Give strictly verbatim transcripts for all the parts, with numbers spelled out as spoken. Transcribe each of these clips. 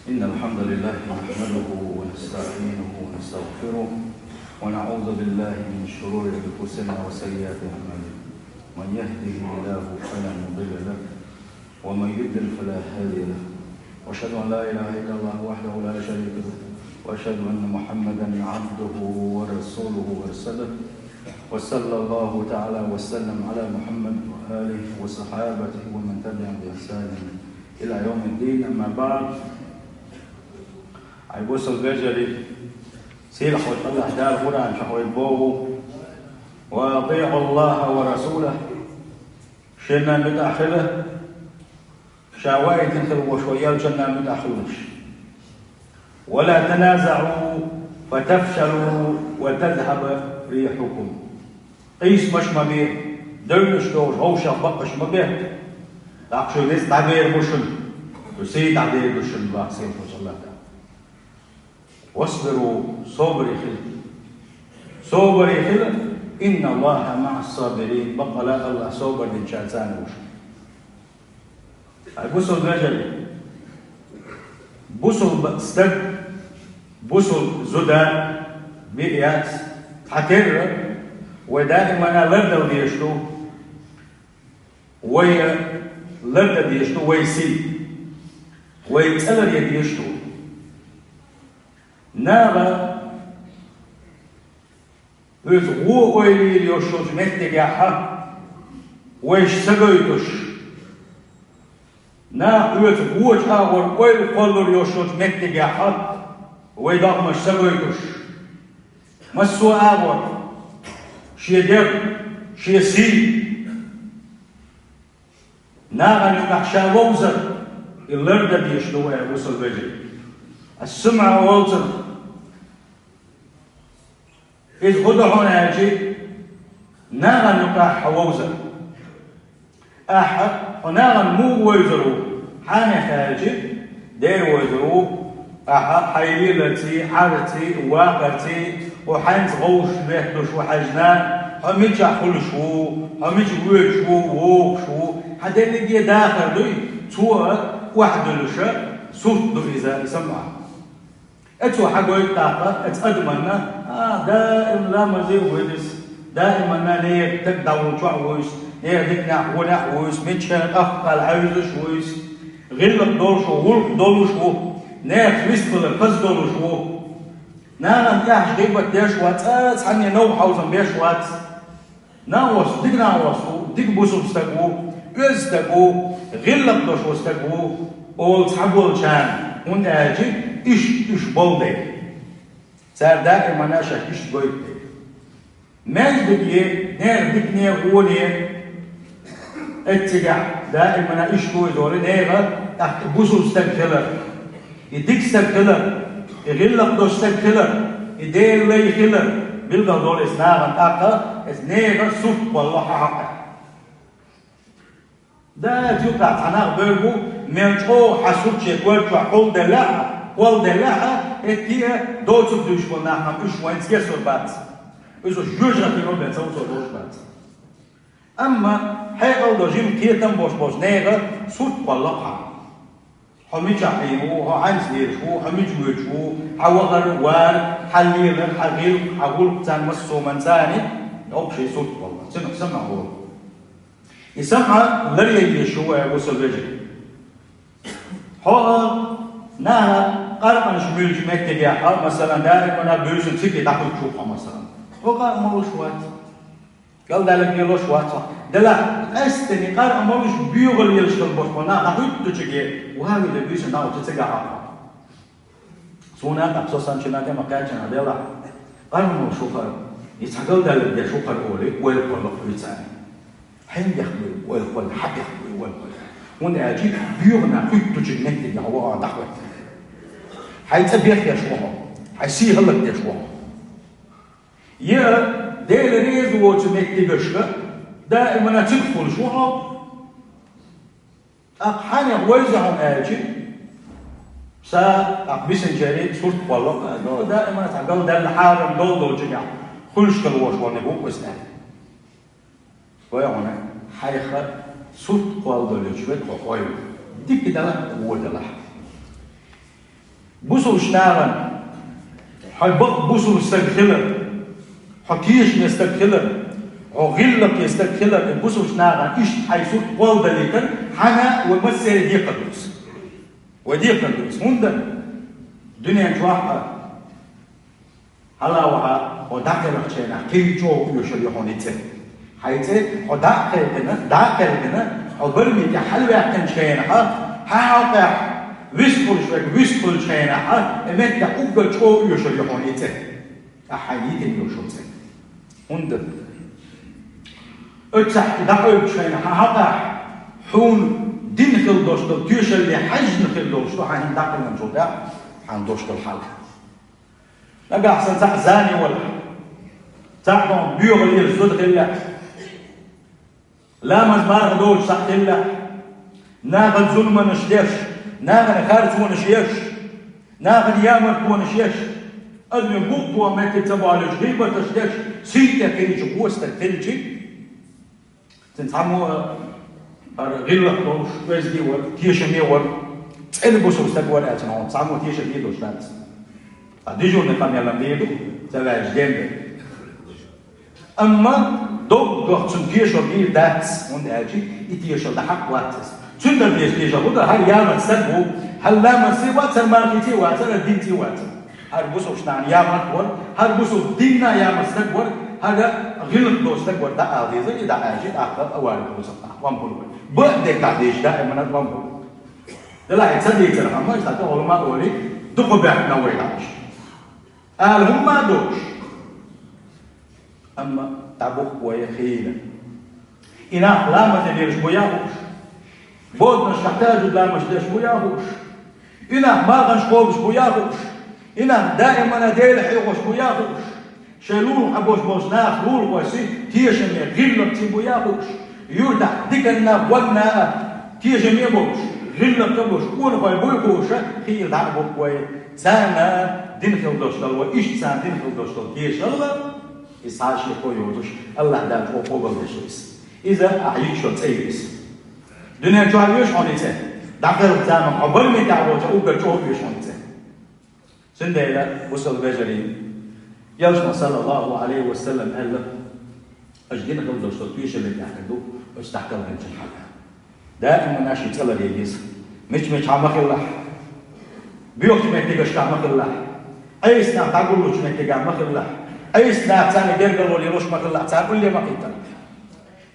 إن الحمد لله نحمده ونستعينه ونستغفره، ونعوذ بالله من شرور أنفسنا وسيئات أعمالنا. من يهده الله فلا مضل له، ومن يضلل فلا هادي له. وأشهد أن لا إله إلا الله وحده لا شريك له، وأشهد أن محمدا عبده ورسوله أرسله. وصلى الله تعالى وسلم على محمد وآله وصحابته ومن تبعهم بإحسان إلى يوم الدين. أما بعد. Ай бусалба вежарий, сийлахь волчу АллахӀ Дала Къуръан чохь вайга боху: «وأطيعوا الله ورسوله». Шена муьтӀахь хила, ша ваийтина хила волуш вай элчанна муьтӀахь хилалаш. «ولا تنازعوا فتفشلوا وتذهب ريحكم». Къийсамаш ма бе, девнаш долуш, хьовшах бакъаш ма бе. ТӀаккха шун ницкъ дӀабер бу шуна, шу сий дӀадер ду шуна, боху сийлахь волчу АллахӀ Дала. «واصبروا», собаре хила. Собаре хила, «إن الله مع الصابرين», баккъала АллахӀ собар динчарна царна ву шу. Ай бусалба вежарий, бусалба стаг, бусалба зуда, биъ яц, цхьатерра, вай даимана лардала дезаш ду, вай лардан дезаш ду вай сий, вай цӀа ларъян дезаш ду. Наха оьцу вон ойла йийр йолуш йолчу меттигехь вайша ца гойтуш, наха оьцу вочу агӀор ойла кхоллур йолуш йолчу меттигехь вай догӀмаш ца гойтуш, массо а агӀор шен дегӀ, шен сий, нахана юкъахь ша вовзар, и лардан дезаш ду вай, бусалба вежарий. Ас-самӀ олу цунах. Иза хӀун ду хьуна аьлча, нахана юкъахь хьо вовзар. Ахьа хьо нахана муха вовзар ву? Хьанех аьлча, дера вовзар ву, ахьа хьайн леларций, Ӏарций, вахарций, хьо хьаьнца гӀовш летталуш ву хьаьжна, хьо мичахь хуьлуш ву, хьо мича воьдуш ву, вогӀуш ву, хьан дерриге дахар дуй, цо а охьадуьллуша, сурт ду иза, и самахь. Оцо хьагойту тӀаккха оцу адаманна, а, даим ламазе а вуьйцу, даиманна нехан стаг дӀаволчохь а вуьйцу, нехан диканехь гӀонехь а вуьйцу, миччахьа къахкхала хьаьвзаш а вуьйцу, гӀиллакх долуш ву, гӀуллакх долуш ву, нехан вистхилар хаза долуш ву. Нахана тӀехь гӀийбат деш вац, цхьанне новкъа хьовзам беш вац. Накъост, дика накъост ву, дика бусалба стаг ву, оьзда стаг ву, гӀиллакх долуш ву стаг ву, олу цхьаболчарна, хӀунда аьлча иштта уьш болу дела. Цара даимана шаьш иштта гойту дела. Маьждиге, нехан дикане, гӀоне, эццигахь даимана иштта ву иза олий, нехан тӀаккха бусалба стаг хилар. И дика стаг хилар, и гӀиллакх долу стаг хилар, и Делан лай хилар, билггал долу иза нахана тӀаккха, иза нехан сурт кхолло хьан хьокъехь. Да, юкъахь цхьа нах бевр бу, мел чӀогӀа хьан сурт шен кор чохь кхолделлехь а, кхолделлехь а, хӀетте а доцург дуьйш болу нах хьан уьш вайна цкъа а бац. Иза жоьжахатино бен ца вуьсур долуш бац. Амма хьекъал долу жима кхетам болуш болчу нехан сурт кхолло хьан. Хьо мичахь хьийна ву, хьо хьаьнца лелаш ву, хьо мича воьдуш ву, хьан вахар, вар, хьан лелар, хьан гӀиллакх, хьан гӀуллакх, царна массо а манца а, оха шайн сурт кхолло. Цунах самахь волу. И самахь ларъян дезаш ву вай, бусалба вежарий. Хьо а наха къаркъанаш муьйлучу меттигехь, масалан, даимана буьйсанна цига дӀахуьттуш ву хьо, масалан. Хьо къаркъа молуш вац. Галдаьлларг лелош вац хьо. Делахь, къаьсттина къаркъа молуш боьхалла елаш хила болуш болу нах дӀахуьттучуьнга, вагӀа де буьйсанна дӀа оцу цига хьакхо. Суна а тӀаккха со санна чина тӀе ма кхаьчна делахь. Къаркъа молуш ву хӀара, и цхьа галдаьлларг деш ву хӀара олий, ойла кхолло кхуьйцарна. Хьенех буй ойла кхолла, хьан бех буй ойла кхолла. ХӀунда аьлча боьханна кхуьттучуьнга меттигехь вогӀа дӀахӀоьттина. Хьайн цӀа бехъеш ву хьо, хьайн сий хӀаллакдеш ву хьо. Я Дела реза воцу меттигашка даимана цига хуьлуш ву хьо. ТӀаккха хьанех вайза хьуна аьлча, сан тӀаккха бисинчерий сурт кхолло, ну, даимана цхьа галдаьлла хьарам долу долчуьнгахь хуьлуш хила волуш волниг ву-кх иза аьлла. Вай хьуна, хьайх сурт кхолладолуьйтуш верг хьо ойла. Дика далахь, вон далахь. бусалба нахана хьо бакъ бусалба стаг хилар, хьо тешаме стаг хилар, хьо гӀиллакхе стаг хилар, э, бусалба нахана иштта хьай сурт кхолладалийтар, хьан вай массеран декхар ду из. Вай декхар ду из. ХӀунда дуьнен чохь а хьала ваха, хьо дӀакхелхачу хенахь, кхин чӀогӀа оьшур ю хьуна и цӀе. Хьайн цӀе, хьо дӀа а кхелхина, дӀа а кхелхина, хьо бараме тӀе хьалаваьккхинчу хенахь, хьан хьокъехь вист хуьлуш верг вист хуьлучу хенахь, и меттехь уггар чӀогӀа оьшур ю хьуна и цӀе. Ахьа хьайн йитина йолуш цӀе. ХӀунда? Оццахь и дӀакъевлучу хенахь, хьан хьокъехь хьуна дина хила долуш долу тоьшалле хьаьжжина хила долуш ду, хьан хӀинца дӀакхелхинчул тӀаьхьа хьан долуш долу хьал. Нагахь санна цхьаъ зани валахь, цхьаъ хьуна боьха лелаш зуда хиллехь, ламаз марха доцуш цхьаъ хиллехь, нахана зуламаш деш, нахана харцонаш еш, нахана ямартонаш еш, адамийн гӀуллакх меттиг ца болуш, гӀийбаташ деш, сий тӀе кхиъча, вон стаг хилча, цуьнан цхьаммо а хӀара гӀиллакх долуш, оьзда вара, тешаме вара, цӀена бусалба стаг вара аьлча, хьуна цхьаммо тешам дийр долуш дац. Ткъа дежурный къамелан дийр ду, ца ваьлча ден бен. Амма доггах цунна тешам дийр дац, хӀунда аьлча и тешам дан хьакъ вац иза. Цуьнан дан деза тешам хӀун ду, хӀара ямарт стаг ву, хӀара ламазца вацара, мархица вацара, динца вацара. ХӀара бусалба нахана ямарт вара, хӀара бусалба динна ямарт стаг вара, хӀара гӀиллакх долу стаг вара, дӀаала деза, и дӀааьлча, тӀаккха а вара бусалба нах, къам хуьлу вай. Бакъдерг дӀадийча, даимана къам хуьлу. Делахь и ца дийцархьама, иштта тӀе гӀуламаъ олий, дукха баьхкина вай хьаьжа. Ала хӀумма а долуш. Амма дӀабухку вай хийла. И нах ламазе лелаш бу яа хууш? Боданашкахь тажуд ламазаш деш бу яа хууш? И нах марханаш кхобуш бу яа хууш? И нах даимана Дела хьехош бу яа хууш? Шайн лулахь бош болчу нах лулахойси тешаме гӀиллакхций бу яа хууш? Юьртахь диканна а, вонна а тешаме болуш, гӀиллакх а болуш, къонахой буй хууша, хийла дӀа а бухку вай. Царна дина хила долуш долу, вай иштта царна дина хила долуш долу тешалла, иза хьан шеко йоцуш, АллахӀ Дала чӀогӀа къобалдеш ву иза. Иза ахьа йитчо цӀе ю иза. Дуьнен чохь оьшу хьуна и цӀе. ДӀакхелхачу заманахь хьо бараме тӀехь волча уггар чӀогӀа оьшу хьуна и цӀе. Цундела, бусалба вежарий, Элчано, саллаллаху Ӏалайхи ва саллам, аьлла, аша дина хила долуш долу тоьшалле тӀехь ду, аша дӀакхелхинчул хьалха. Даимана ши цӀа ларъе деза. Мича-мичахь ма хилалахь. Боьхачу меттигашкахь ма хилалахь. Айса нах дӀагуллучу меттигахь ма хилалахь. Айса нах царна гергарло лелош ма хилалахь, царна улле ма кхийталахь.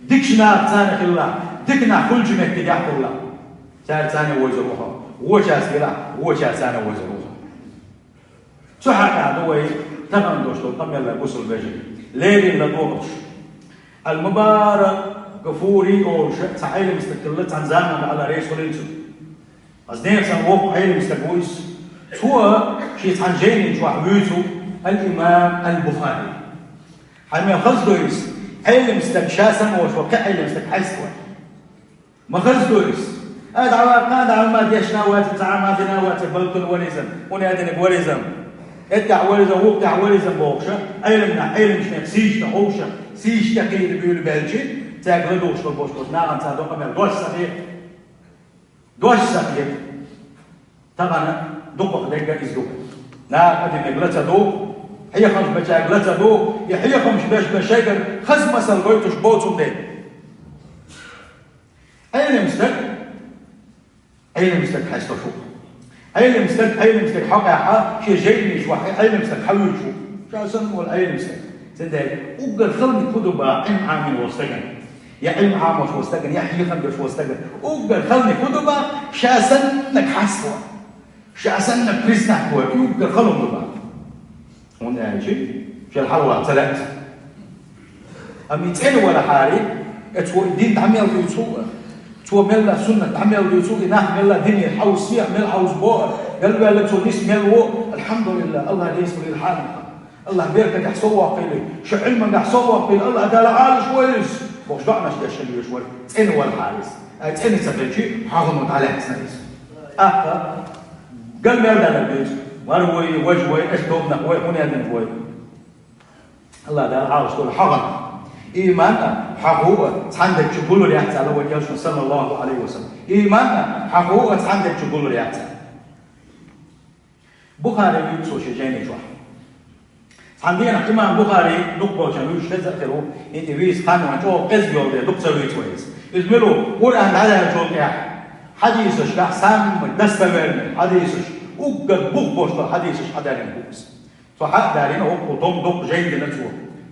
Дикачу нах царна хилалахь, дика нах хуьлучу меттигехь хилалахь. Цара царна вевзар ву хьо. Вочаьрца гилахь, вочаьрца царна вевзар ву хьо. Цу хьакъехь ду вай тахана долуш долу къамел, бусалба вежарий. Леррина ладогӀалаш. Ал-Мубарак Гуфури олуш цхьа Ӏелам стаг хилла, цхьана заманахь, АллахӀ реза хуьлийла цунна. Аса нехан санна воккха Ӏелам стаг ву иза. Цо шен цхьана жайни чохь вуьйцу ал-Имам ал-Бухари. Хьан мел хаза ду иза? Ӏелам стаг ша санна волуш вара кхин Ӏелам стаг хьаьста вара. Ма хаза ду иза. Ай, дӀаваккха, дӀа хӀумма дешна а вацара, цхьа хӀумма дина а вацара, балтун вара иза, къинхетамиг вара иза, эттехь вара иза, вукхтехь вара иза бохуша, Ӏелам нах, Ӏеламчу нехан сийча тӀе ховша, сийча тӀе кхийда буьйлабелча, цаьрга ладугӀуш долу бохуш болчу нахана цара до къамел дош ца хета. Дош ца хета. Тахана дукхах дерг а иза ду. Наха адамега ла ца ду, хьехамаш бечаьрга ла ца ду, и хьехамаш беш бен шайгара хаза масал гойтуш боцу дела. Ӏелам стаг, Ӏелам стаг хьаьсто шу. Ӏелам стаг, Ӏелам стаг хьокъехьа, шен жайнаш вахьа, Ӏелам стаг хьавуьйцу шу. Ша санна волу Ӏелам стаг. Цундела уггар халаниг хӀун ду баха Ӏилма Ӏамийна волу стагана? Я Ӏилма Ӏамош волу стагана, я хьехам беш волу стагана. Уггар халаниг хӀун ду баха, ша саннаг хьаьсто. Ша саннаг признать вара, и уггар халониг ду баха. ХӀунда аьлча шел хьалавала ца лаьа. Амма и цӀена валахьара, э, цо и дин дӀа мел дуьйцу, цо мелла суннат дӀа мел дуьйцу, и нах мелла дине хьовсийа, мел хьовсабо, галваьлла цо нис мел во, алхьамдулиллахӀ, АллахӀ реза хуьлийла хьанах. АллахӀ беркатехь совваккхийла, шу Ӏилманехь совваккхийла, АллахӀ Дала Ӏалаш войла иза, бохуш доӀанаш деш хила везаш вара, цӀена валахьара иза. Ай, цӀена ца хилча, хьагӀано дӀалаьцна иза. ТӀаккха ган мел даьлла дуьйцу, мара вай, важа вай, аш тобанах вай, хӀун яздина вай. АллахӀ Дала Ӏалаш долу хьагӀан. Иман а, хьагӀо а цхьана дагчу гуллур яц аьлла вай Элчано, саллаллаху Ӏалайхи ва саллам. Иман а, хьагӀо а цхьана дагчу гуллур яц аьлла. Бухари вуьйцу шен жайни чохь. Цхьана дийнахь имам Бухари дукха болчарна вуьйцуш хеза а хир ву, хӀинца вийца хан ван чӀогӀа къеза йолу дела дукха ца вуьйцу вай иза. Иза мила ву? Къуръан дӀадаьллачул тӀаьхьа хьадисашкахь самый достоверный хьадисаш, уггар бух бош долу хьадисаш хьадаьллина бу иза. Цо хьа а далийна, хӀокху томма доккха жайна дина цо.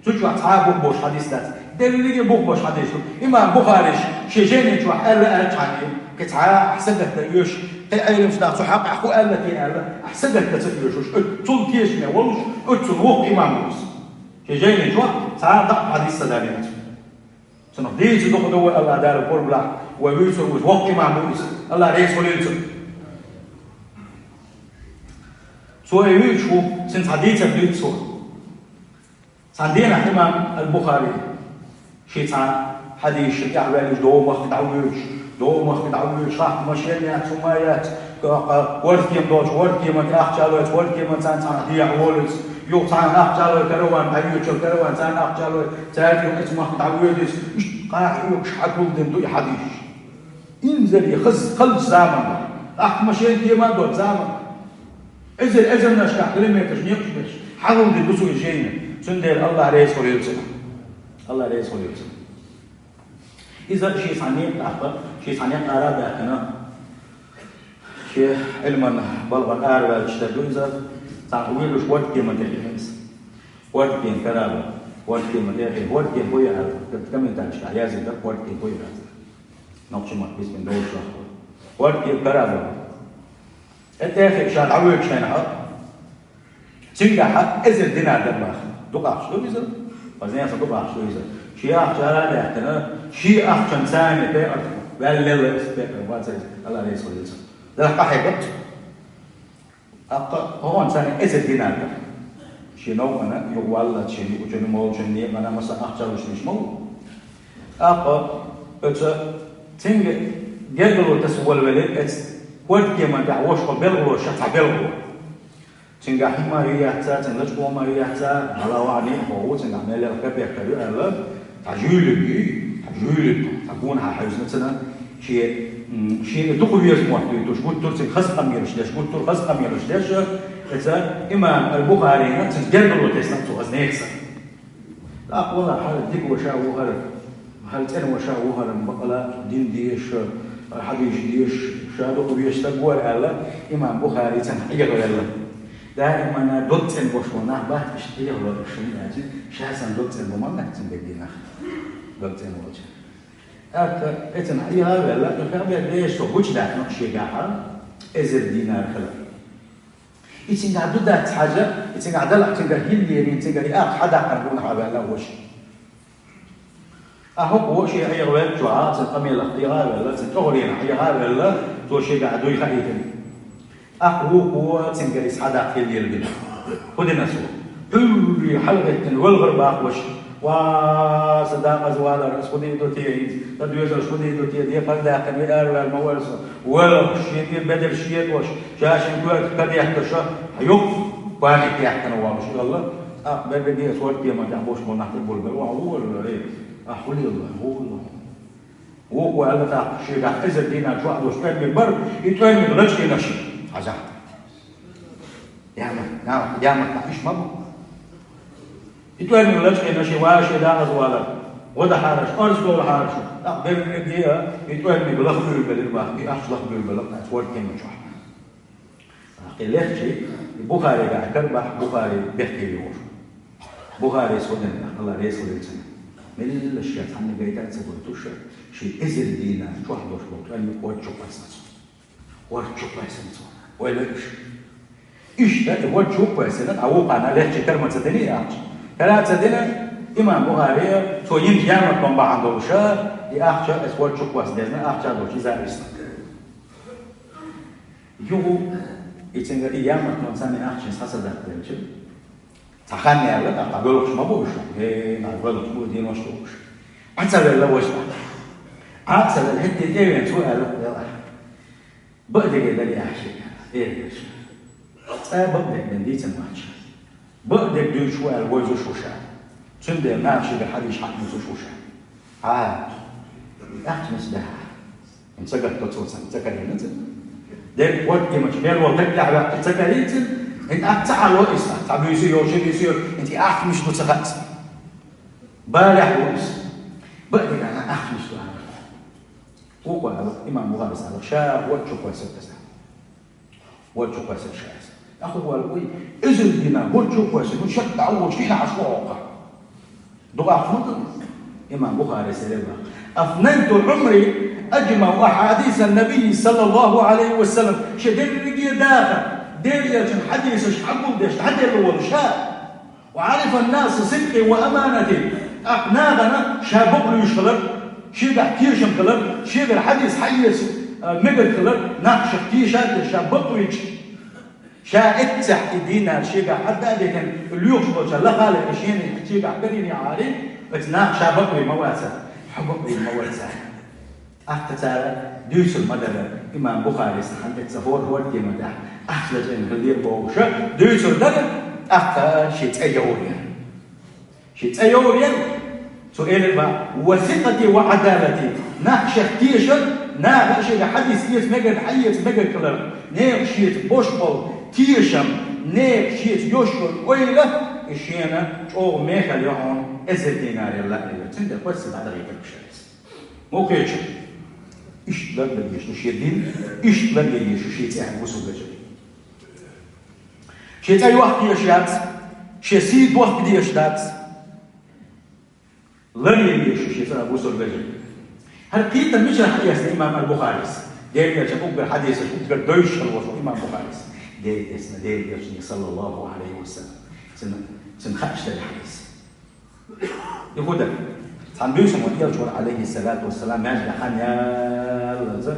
Цу чохь цхьа а бух бош хьадис дац. Дерриге бух бош хьадис ду. Имам Бухариш шен жайни чохь аьлла аьлла цхьаьна, кхин цхьа а ахь сагатдан оьшу, кхин Ӏеламчу нах цу хьакъехь хӀун аьлла те аьлла, ахь сагатдан ца оьшуш, оцу цунна тешаме волуш, оцу цунна воккха имам ву иза. Шен жайни чохь цхьа а дакъа хьадис ца далийна цо. Цунах дийца дукха ду вай, Аллах Дала пурбалахь, вай вуьйцур ву иза, воккха имам ву иза. Аллах реза хуьлийла цунна. Цо и вуьйцуш ву, цуьнан цхьа дийцар дуьйцу цо. Цхьана дийнахь имам ал-Бухари, шен цхьа хьадисашна тӀаьхьаваьлла, уьш дов махка дӀавоьдуш, дов махка дӀавоьдуш, хӀокху машен яц, хӀума яц, вордкема долчу вордкеман тӀе ахча а лоцу, вордкеман царна цхьаьна дехьа волуьйту, юха цхьаьна ахча а лой, караван дӀайоьдучу караван царна ахча а лой, цаьрга юха оцу махка дӀавоьдуьйту, иштта кхаха хьоьгуш хьакхулдина ду и хьадисаш. Инзаре хаза, халчу заманахь, ахча машен кема а долу заманахь, эзар-эзарнашкахь километраш некъаш берш, хьалха дина ду цо и жайна. Цундела Аллах реза хуьлийла цунна. Аллах реза хуьлийла цунна. Иза шен цхьа некъ тӀаккха, шен цхьа некъ ара а даьккхина, шен Ӏилман балхана араваьллачу тера ду иза, цхьаьна вуьйлуш вордкеман тӀе хиъна иза. Вордкема карабан, вордкеман тӀе хиъна, вордкема хӀун ю аьлла, комментарийшкахь яздина дара, вордкема хӀун ю аьлла. Нохчийн маттахь бисмилла долуш ваха. Вордкема карабан. И тӀе а хиъна ша дӀавоьдучу хенахь, цуьнгахь эзар динар дара боху. Дукха ахча ду иза? Вазен сан дукха ахча ду иза. Шен ахча ара а даьккхина, шен ахчанца царна пекъар ваьлла лелла иза, пекъар вацара иза, Аллах реза хуьлийла цунна. Делахь къахьегира цо. ТӀаккха хӀокхунна царна эзар динар дара. Шен новкъана юхаваллалц, шен юучунна, молчунна, некъана, масала, ахча луш лиш ма ву. ТӀаккха оцу цуьнга гергарло таса волавелира оцу вордкеман тӀехь волуш хӀокху белхалоша цхьа белхало. Цуьнгахь хӀума ю яц, цуьнан лачкъо ма ю яц, хьала вахана а хӀокхо ву, цуьнгахь мел елла капеккара ю аьлла, цхьа жуьйлиг ю, цхьа жуьйлиг, цхьа гонахьа хьаьвзина цуьнан, шен, м, шена дукха веза мотт дуьйцуш, гуттар а цуьнга хаза къамелаш деш, гуттар а хаза къамелаш деш, оцу имам ал-Бухарина цуьнан гергарло тесна цо хаза нехан санна. ТӀаккха вала хӀара дика ваша ву хӀара, хӀара цӀена ваша ву хӀара, бакъала дин дезаш, хӀара хьадисаш дезаш, ша дукха везаш стаг вара аьлла, имам Бухари цунна хьехавелла. Даимана дог цӀена бош болу нах бац иштта хьехало шуна аьлча, ша санна дог цӀена бу ма бац цуьнан дегнах. Дог цӀена волча. ТӀаккха и цунна хьехавелла, и хьехавелла дезаш цо гучудаьккхина шегахь, эзар динар хилар. И цуьнгахь ду дац хьажа, и цуьнгахь далахь цуьнгара хӀиннера, цуьнгара и ахча хьадаккхар гонахьа ваьлла ваша. Ахьа хӀокхо шен хьехавеллачохь, цуьнан къамелах хьехавелла, цуьнан тӀогӀаренах хьехавелла, цо шегахь дуй хаийтина. Ахьа вукхо цуьнгара иза хьадаккха хӀиннера бина. ХӀун дина цо? Пхьуьйре хьалагӀеттина велхар боху ваша. Ва, сан декъаза валар, ас хӀун дийр ду те хӀинца? Сан доьзалш хӀун дийр ду те? Декхар даьккхина, вай араваьлла ма вара со. Велха, шен тӀе бедарш шен тӀе ош, ша шен коьртах кадетташ, хьан юккъе памик яьккхина волуш аьлла. ТӀаккха берриге а вордкеман тӀехь болуш болу нах тӀе гулбелла. Ва, ву вара, эй, ахьа хӀун лелла, хӀун лелла? Вукхо аьлла тӀаккха шегахь эзар динар чохь долуш тӀоьрмиг бара, и тӀоьрмиг лачкъийна шен. Хьажахь. Ямарт, ямарт, ямарт, иштта ма бу. И тӀоьрмиг лачкъийна шен, вара шен декъаза валар. ГӀо дахьара шу, орца довлахьара шу. ТӀаккха берриге а и тӀоьрмиг лаха буьйлабелира боху, и ахча лаха буьйлабелла, тӀаккха вордкеман чохь. ТӀаккха и лехча, и Бухаригахь кара бахьа, Бухари бехке йогӀуш. Бухарис хӀун дина, Аллах реза хуьлийла цунна. Меллаша цхьанна гайта а ца гойтуш, шен эзар динар чохь долуш болу тӀоьрмиг ворд чу кхоьссина цо. Ворд чу кхоьссина цо. Вай лоьгуш. Иштта и ворд чу кхоьссина, а вукхана лехча кара ма ца дина и ахча. Кара а ца дина, имам Бухари, цо йинчу ямартон бахьана долуш, и ахча, эс ворд чу кхосса дезна, ахча долуш иза а висна. Юха, и цуьнгара и ямартон цхьанна ахчанца схьа ца даккхаделча, цхьа хан яьлла, тӀаккха боьлхуш ма бу уьш, э, нах боьлхуш бу, денош ду уьш. Ӏа ца велла важа. Ӏа ца велла, хӀетте тӀе а веана цо аьлла, велахь. Бакъдерг дара ахь шега, эр дерш. Цкъа бакъдерг бен дийцина вац ша. Бакъдерг дуьйцуш ву аьлла вевзаш ву ша. Цундела наха шега хьадийш хьакъ нуьцуш ву ша. Ӏа, ахчанаш дахьа. Ца гатто цо царна, ца карийна царна. Дерг ворд кеманчу мел волу дерг тӀаьхьаваьккхи ца карийна царна, ХӀинца ца хьало иза, ца буьйса йолу, ши буьйса йолу, хӀинца и ахчанаш ду ца хаьа. Барехь ву иза. Бакъдерг ахчанаш ду. Вукхо аьлла, имам Бухарис аьлла, ша хӀорд чу кхоьссира иза. ХӀорд чу кхоьссира ша иза. ТӀаккха вукхо аьлла, уй, эзар динар хӀорд чу кхоьссира, хӀун шек дӀа а волуш, кхин а хьаш ву хьокху. Дукха хӀунда имам Бухарис элира: «أفنيت عمري أجمع أحاديث النبي صلى الله عليه وسلم». Шен дерриге а дахар, Делан элчан хьадисаш хьагулдеш, дӀаделла волу ша. «وعرف الناس صدقي وأمانتي». ТӀаккха нахана ша бакъ вуьйш хилар, шегахь тешам хилар, шегара хьадис хьаэца, а, мегар хилар, нах шех теша а деш, ша бакъ вуьйш. Ша эццехь и динар шегахь хьадда а дитина, лоьхуш болчара лаха а лаьцна, шена шегахь карийна яхьарий, оцу наха ша бакъвийр ма вацара, хьо бакъвийр ма вара цара. ТӀаккха цара дуьйцур ма дара, имам Бухарис хьан эцца хӀор-хӀордийн ма даьхьа, ахча лачкъийна хилира бохуша, дуьйцур дара, тӀаккха шен цӀе йовлира. Шен цӀе йовлира, цо элира бах: «وثقتي وعدالتي». Нах шех тешар, наха шега хьадис эца мегар, хьаэца мегар хилар, нехан шеца бош болу тешам, нехан шеца йош йолу ойла, и шена чӀогӀа мехала йо хьуна, эзар динарел лаьа. Цундела хӀорш дӀадахийтарг ша иза. Муха кхечу? Иштта лардан езаш ду шен дин, иштта лардан езаш ду шен цӀе, хьан гусул вежарий. Шен цӀе йохка езаш яц, шен сий дохка дезаш дац. Ларъян езаш ду шен цӀе, гусул вежарий. ХӀара кхетам мичара хьаэцна имам ал-Бухарис? Делан элчан уггар хьадисаш, уггар девзаш хилла волу имам Бухарис. Делан эцна, Делан элчане, саллаллаху алейхи ва саллям. Цуьнан, цуьнан хаттар дара хьадис. И хӀун дара? Цхьана буьйсанна вайн элча вара, алейхиссалату вассалам, маьждигехь хан яллалца,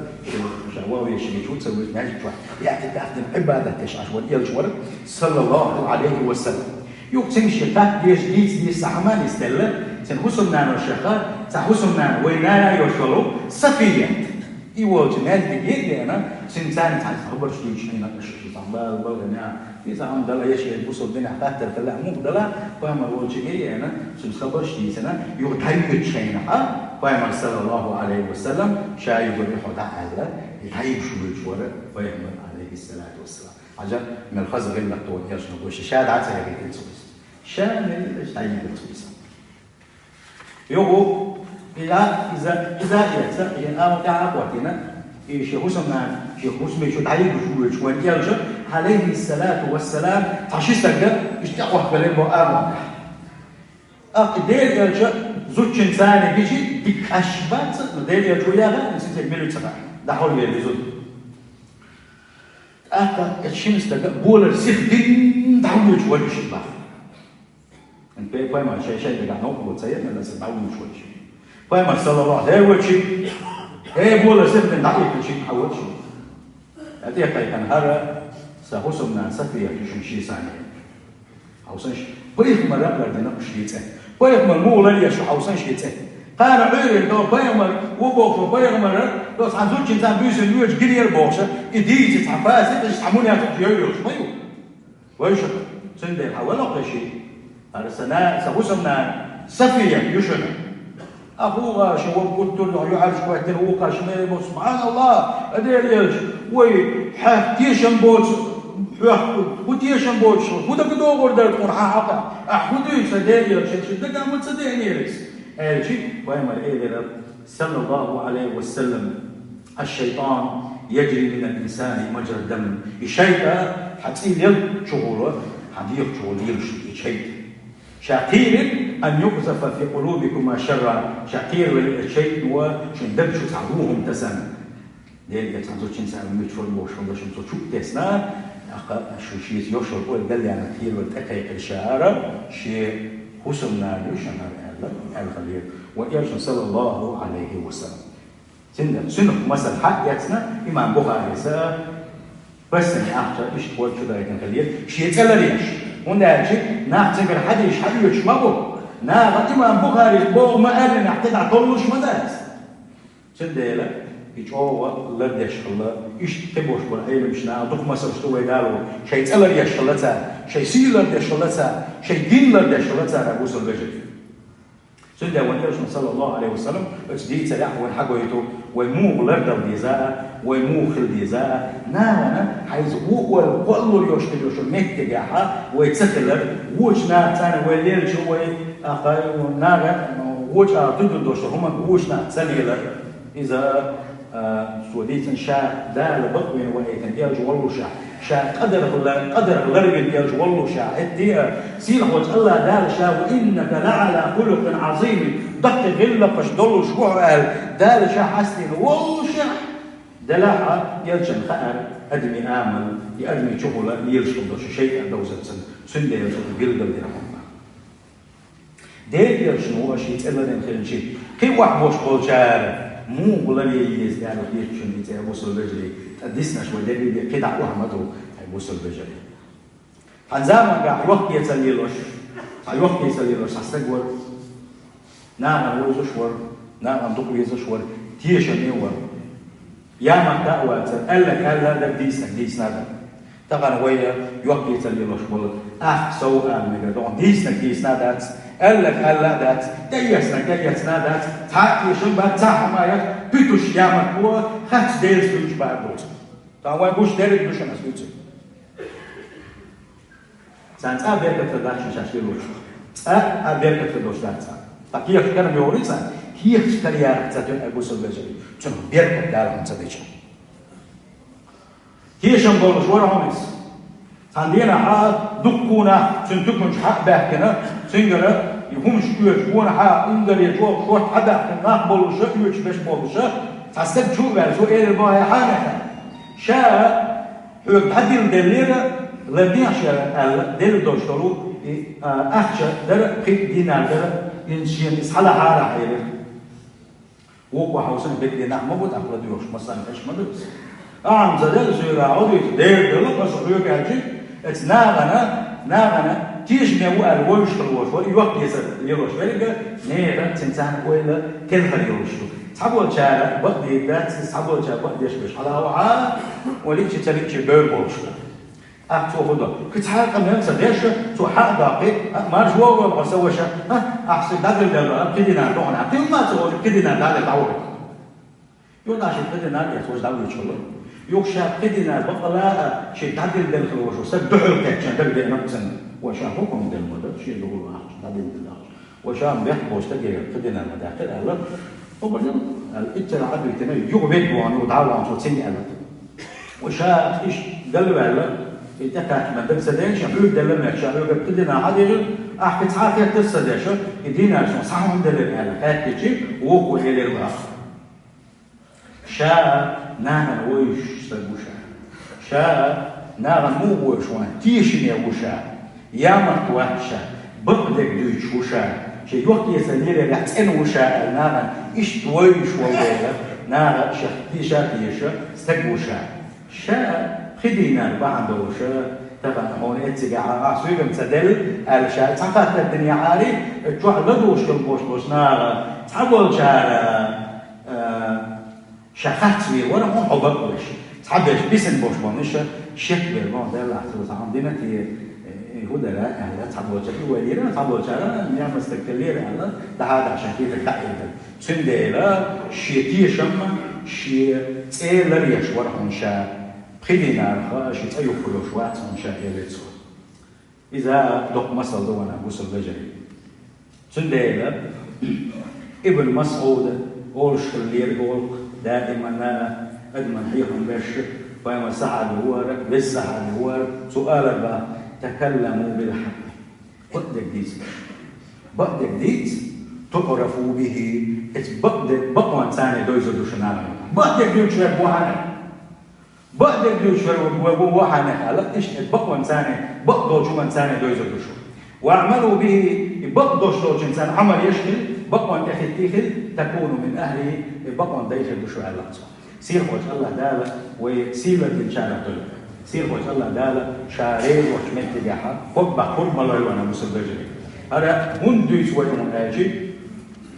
ша вовешимичу ца вуьйцу маьждиг чохь. Яхьтикаф дина, Ӏибадат деш Ӏаш вайн элча вара, саллаллаху алейхи ва саллям. Юха цуьнга шен тат деза, дийца деза цхьа хӀума нисделла, цуьнан хӀусамнана шеха, цхьа хӀусамнана вайн нана йолуш йолу Сафият. И волчу маьждиге а веана, цуьнан царна цхьаьна хабарш дуьйцуш хьийна, аша шу цхьа бала балгана, иза хьуна дала, я шен бусалба динехь хаттар хилла, муха дала, пайхамар волчу а веана, цуьнан хабарш дийцина, юха дӀайоьдуш хьийна, а, пайхамар, саллаллаху алейхи ва саллям, ша югара и хьо дӀа аьлла, и дӀайоьдуш вуьйцуш вара пайхамар, алейхиссалату вассалам. Хьажа, мел хаза гӀиллакх ван элчано гуш, ша дӀа ца хӀоьттина цо иза. Ша мел дӀайигира цо иза. Юха, иза, иза, иза эца, шен агӀор тӀаьхьа а хӀоттийна, и шен хӀусамнана, шен хӀусаме чу дӀайигуш вуьйцуш вайн элча, алейхиссалату вассалам, цхьа ши стаг, иштта тӀекхохкале бо агӀор тӀехь. ТӀаккха Делан элча зудчуьнца гичи дика къаьсташ бац, но Делан элча ву яхара, иза цигахь мила ю ца хаьа, дӀахьулвелла и зуда. ТӀаккха оцу шина стага болар сиха дина дӀавоьдуш вара иштта бах. Пе-, пайхамар шай-шай дагахь новкъарло ца яра, аса дӀавоьдуш вара иштта. Пайхамар, саллаллаху, хӀей, вочи, хӀей, болар сиха дина дӀавоьдуш вара иштта. ТӀе кхайкхина хӀара, сан хӀусамнана Сафият ю шуна шен санна. Хьовсанаш, пайхамара лардина шен цӀе. Пайхамар муха ларъеш ю, хьовсанаш шен цӀе. Кхана Ӏуьйренга до пайхамар, ву бохуш ву пайхамара, до цхьана зудчуьнца буьйсанна воьдуш гинера бохуша, и дийца цхьа фасикъ, цхьа мунепикъ йойъеш ма ю. Вай шу, цундела хьан вала кхуьший? ХӀара сан на-, сан хӀусамнана Сафия ю шуна. Аху гӀаша ван гуттар а юьхьӀаьржа хӀоьттина вукхаш мел бо, субхьаналлахӀ, а Делан элча, вай хьаьхка тешам боцу, хьоьхку, хӀун тешам боцуш, хӀун дага догӀур дара тхуна хьан хьакъехь? Ахь хӀун дуьйцу, сан Делан элча, шен дага ма ца деанера иза? Аьлчи, пайхамар элира, саллаллаху алейхи ва саллям, «Аш-шайтан яджри минал инсани маджрад дам». И шайтан хьан цӀий лелачу гӀула, хьан дегӀа чу гӀула лелаш ду и шайтан. Ша кхийрира, «ан юкъзафа фи къулубикума шарра». Ша кхийра велира и шайтано шун даг чу цхьа вон хӀума тасарна. Делан элча цхьана зудчуьнца муьтуш вара бохуш хӀума шуна цо чу а тесна, тӀаккха шу шеца йош йолу ойла галъяьлла кхийра велла тӀекхайкхира ша, шен хӀусамнана ю шуна аьлла, аьлла хилира. Вайн элчано, саллаллаху алейхи ва саллям. Цуьнан, цуьнах масал хьаэцна имам Бухарис, пассане ахча иштта хӀорд чу дахийтина хилира, шен цӀе ларъеш. ХӀунда аьлча нах цигара хьадисаш хьаоьцуш ма бу. Наха имам Бухарис боху ма-аьллинехь, кхидӀа толлуш ма дац. Цундела и чӀогӀа лардеш хилла, иштта кхин болуш болу Ӏеламнаха дукха масалш ду вай далор, шайн цӀе лардеш хилла цара, шайн сий лардеш хилла цара, шайн дин лардеш хилла цара, бусалба вежарий. Цундела вайн элчано, саллаллаху алейхи ва саллям, оцу дийцарехь вайна хьагойту, Вай муха лардала деза, вай муха хила деза, нахана хьайза ву вай кхоллур йош хила йош меттигехьа, вай ца хилар, вочу нахаца вай лелча вай, а, наха, вочу а туьгу дош хӀуманга вочу нах ца лелар. Иза, а, цо дийцина ша Дала бакъвина ваийтина кӀелж воллушехь, ша къадарх лар-, къадарх ларвина кӀелж воллушехь, хӀетте а, сийлахьволчу Аллах Дала ша: «Ва иннака лаӀала хулукъин Ӏазим», даккхий гӀиллакхаш долуш ву хьо аьлла, Дала ша хьастийна воллушехь, делахь а элчан хаьара, адамийн амал, и адамийн чухула лелаш хила долуш шайтӀа довзарцан, цундела цунна билгалдина хӀума. Дела элчано а шен цӀе ларина хилча, кхин охьабош болчара муха ларъян еза аьлла хеташ шуна и цӀе, бусалба вежарий, ткъа диснарш вай дерриге кхин дӀа охьа ма ду, хьай бусалба вежарий. Цхьана заманахь йохкаэца лелош, цхьа йохкаэца лелош цхьа стаг вара. Нахана вовзаш вара, нахана дукха везаш вара, тешаме вара. Ямарта а вацара, аьлларг аьлла а дара, дийцинарг дийцина а дара. Тахана вай йохкаэца лелош болу, ахь сов ала мегар ду, дийцинарг дийцина а дац, аьлларг аьлла а дац, тӀеэцнарг тӀеэцна а дац, цхьа а тешам бац, цхьа а хӀума яц, пуьтуш ямарта бу, хатта Делан дуьйцуш баар доцург. Тахана вай гуш дерриг ду шуна ас дуьйцург. Царна цкъа а беркат хир дац шуна шаьш лелочух. Цкъа а беркат хир долуш дац царна. Ткъа кехат кара ма йогӀур царна, кехаташ кара ярах ца тоьу, ай бусалба вежарий, цунах беркат Дала хьуна ца деча. Тешам болуш вара хьуна иза. Цхьана дийнахь а дуккха нах цуьнан туьканчу хьа а баьхкина, цуьнгара и хӀумаш оьцуш гонахьа, ингаре чӀогӀа шорта хьа а баьхкина нах болуша, оьцуш берш болуша, цхьа стаг чу а ваьлла, цо элира боху: «Хьанеха, ша хьоьга дӀаделла делира, лардехьа шера аьлла, делла долуш долу и, а, ахча дара, пхи динар дара, иза шена иза хьалахьара», — элира. Вукхо хьовсана, бекъе нах ма бу тӀаккха ладоьгӀуш, массарна хезаш ма ду иза. Ахьа ца делла, суьйра Ӏодуьйцу, дера делла, аса хьоьга аьлчи, эца нахана, нахана тешаме ву аьлла вовзаш хила волуш вара, и йохкаэца лелош верг а, нехан цуьнан царна ойла телхар йолуш ду. Цхьаболчара бакъдийр дац, цхьаболчара бакъдеш берш хьалавахьа, валлахӀи, ца личи бевр болуш ду. Ахь цо хӀун до? Кхин цхьа а къамел ца деш, цо хьа а доккхий, а, марша вогӀу хьо, сан ваша, а, ахь сан дӀаделла делла, а, пхи динар дохана, а, кхин ма ца вогӀу, пхи динар дӀаделла дӀавогӀу. Юха ша пхи динар эцна, ваша дӀавуьйцуш хилла. Юха ша пхи динар бакъала а, шен дӀаделла делла хилла ваша, сан дуьхьал кхеччан дагадеана цунна. Ваша хӀокхунна делла ма дара, шен дугӀу ахча дӀаделла делла ахча. Ваша, бехк боцу стаге пхи динар ма даьккхира аьлла. Хьо бан аьлла, иццара Ӏадвитина, юха ведда вахана, юха дӀа а вахана, цо цунна аьлла. Ваша, иштта дала ваьлла, и тӀекхаьчча ма дага ца дайна, ша хьоьга делла моьтту, ша хьоьга пхи динар хьадийхира, ахь кхин цхьа а хеттар ца деш, и динар суна схьа хӀунда делира аьлла, хаьттичи, вукхо элира боху. Ша нахана вовзаш стаг ву ша. Ша нахана муха вовзаш ву, тешаме ву ша. Ямарта вац ша. Бакъдерг дуьйцуш ву ша. Шен йохкаэца леларехь цӀена ву ша аьлла нахана иштта вовзаш волу дела, наха шех теша а теша стаг ву ша. Ша пхи динар бахьана долуша, тахана хьуна эццигахь а, ахь суьйгам ца делла аьлла ша цхьа хаттар динехьарий, чохь ладугӀуш хила бош болчу наха цхьаболчара, а, Ша харц вийр вара хьуна хьо бакъвеш. Цхьаберш бисина бош бан иша, шек бер бан, деллахь цо цхьа хӀума дина те, э, хӀун дара аьлла, цхьаболчара и вайира, цхьаболчара ямастаг теллера аьлла, дахьа дахьа шайн кхетар дӀаэцар. Цундела шен тешам, шен цӀе ларъеш вара хьуна ша, пхи динарха шен цӀе юхкуьлуш вац хьуна ша, элира цо. Иза доккха масал ду вайна, бусалба вежарий. Цундела Ибн МасӀуда олуш хиллера олу, даимана адаман хьехам беш, пайхамар сахьаби вара, веза сахьаби вара, цо алар баха: «Такалламу бил хьакъ». Бакъдерг дийца. Бакъдерг дийца, туӀрафу бихи, эца бакъдерг бакъонца довзар ду шу нахана. Бакъдерг дуьйцуш верг ву хьан. Бакъдерг дуьйцуш верг ву хьан аьлла, иштта бакъонца, бакъдолчу хӀуманца довзар ду шу. «Ваъмалу бихи», и бакъдолуш долчуьнца Ӏамал еш хила, бакъонна тӀехӀиттий хила, «такуну мин ахлихи», и бакъонан дай хир ду шу аьлла цо. Сийлахьчу Аллах Дала вай сийлахь динчарах дойла. Сийлахьчу Аллах Дала ша реза волчу меттигехь хӀокху бакъ хӀума ма лойла вайна, бусалба вежарий. ХӀара хӀунда дуьйцу вай хьуна аьлчи,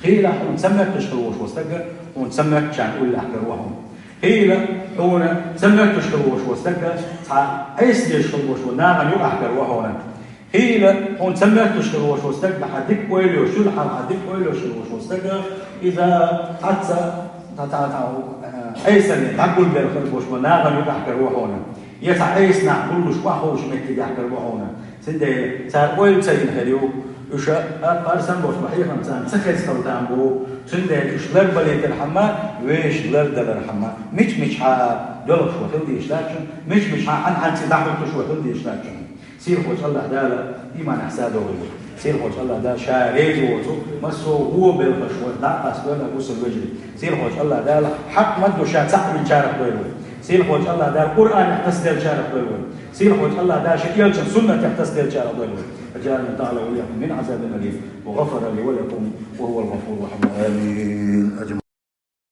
хийла хьуна ца моьттуш хила волуш волу стаг, хьуна ца моьттучарна уллехь каро хьуна. Хийла хьуна ца моьттуш хила волуш волу стаг, цхьа Ӏеса дезаш хила волуш волу нахана юкъахь каро хьуна. Хийла хьуна ца моьттуш хила волуш волу стаг, хьан дика ойла йолуш, шуьлахьара хьан дика ойла йолуш хила волуш волу стаг, иза хьаца Цхьа, цхьа, цхьа, э, Ӏесаллин дӀагулбелла хир болуш бу нахана юкъахь каро хьуна. Я цхьа Ӏеса нах гуллуш охьахуьлуш меттиг яхь каро хьуна. Цундела цара ойла ца йина хир ю, уьш а, а, арсан болуш бу хьехам царна ца хеза хила там бу. Цундела уьш ларбалийтархьама, вешан лардалархьама, мича-мичахьа доьлхуш ван хила дезаш дац шуна, мича-мичахьа хьан-хьан цӀе дӀахӀуттуш ван хила дезаш дац шуна. Сийлахьчу АллахӀ Дала иманехь садогӀийла. Сийлахьчу АллахӀ Дала Ша реза воцу массо а вон белхаш ван дӀа а къастадойла, бусалба вежарий. Сийлахьчу АллахӀ Дала хьакъ ма-дду Ша цхьаъ винчарах дойла вай. Сийлахьчу АллахӀ Дала Къуръанех тасаделлачарах дойла вай. Сийлахьчу АллахӀ Дала Шен элчан суннатех тасаделлачарах дойла вай. أجارنا تعالى وإياكم من عذاب أليم وغفر لي ولكم وهو الغفور الرحيم. آمين.